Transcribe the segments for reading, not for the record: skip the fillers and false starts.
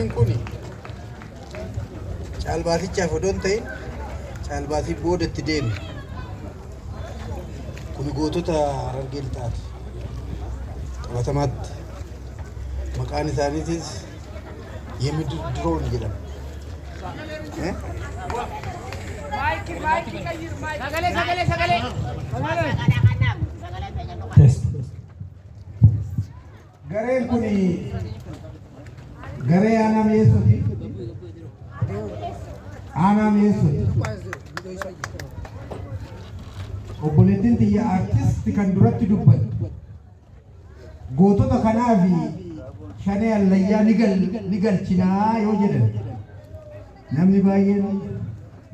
Dirooniin kun caalbaasichaaf odoo hin ta'in caalbaasii booda itti deeme. Kuni gootota Harargee Lixaati. Qabatamaatti maqaan isaaniitis Yemidir Diroon jedhama. Eh? Sagalee sagalee sagalee. Test. Gareen kun garee aanaa mi'eessuuti. Aanaa mi'eessuuti. Obboleettiin tiyya artisti kan duratti dubbattu gootota kanaa fi shanee allayyaa ni gal ni galchinaa yoo jedhan namni baay'een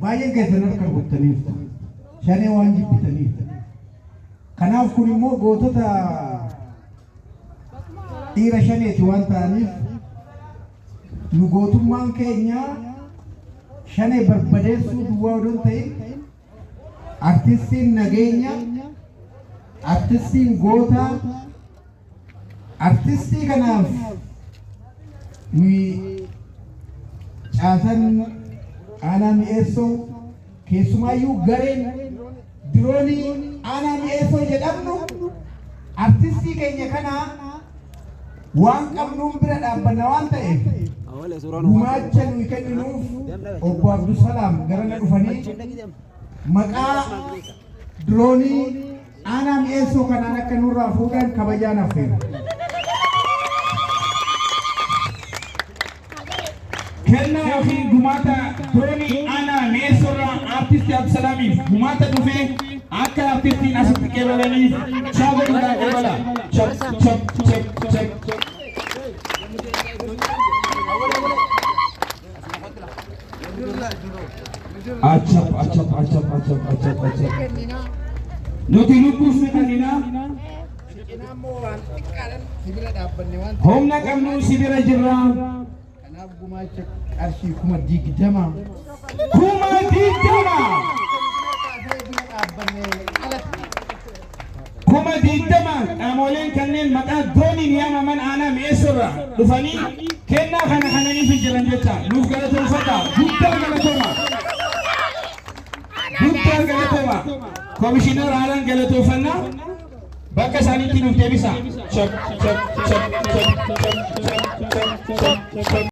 baay'een keessan harka rukuttaniirtu. Shanee waan jibbitaniif. Kanaaf kun immoo gootota dhiira shaneeti waan ta'aniif nu gootummaan keenya shanee barbadeessuu duwwaa odoo hin ta'in artistiin nageenya, artistiin gootaa, artistii kanaaf nuyi caasan aanaa mi'eessoo keessumaayyuu gareen diroonii aanaa mi'eessoo jedhamnu artistii keenya kana waan qabnuun bira dhaabbanna waan ta'eef gumaacha nuyi kenninuuf obbo Abdusalaam garana dhufanii maqaa diroonii aanaa mi'eessoo kanaan akka nurraa fuudhan kabajaan affeera. Kennaa yookiin gumaata diroonii aanaa mi'eessoorraa aartisti Abdusalaamiif gumaata dhufe akka aartistiin asitti qeebalaniif shaagoon qeebala. Chap chap chap chap. Achap achap achap achap achap achap. Nuti lubbuuf ni kenninaa. Sibira dhaabbanne waan Humna qabnu si bira jirra. Kanaaf gumaacha qarshii 20,000. 20,000. Bira dhaabbanne alatti. 20,000 qaamoleen kanneen maqaa dirooniin yaamaman aanaa mi'eessurraa dhufanii kennaa kana kananiif jiran jecha nuuf galatoomfadha. Guddaa galatooma. Guddaa galatooma. Komishinar haalaan galatoofannaa bakka isaaniitti nuuf deebisa. Chap chap chap chap chap chap chap chap.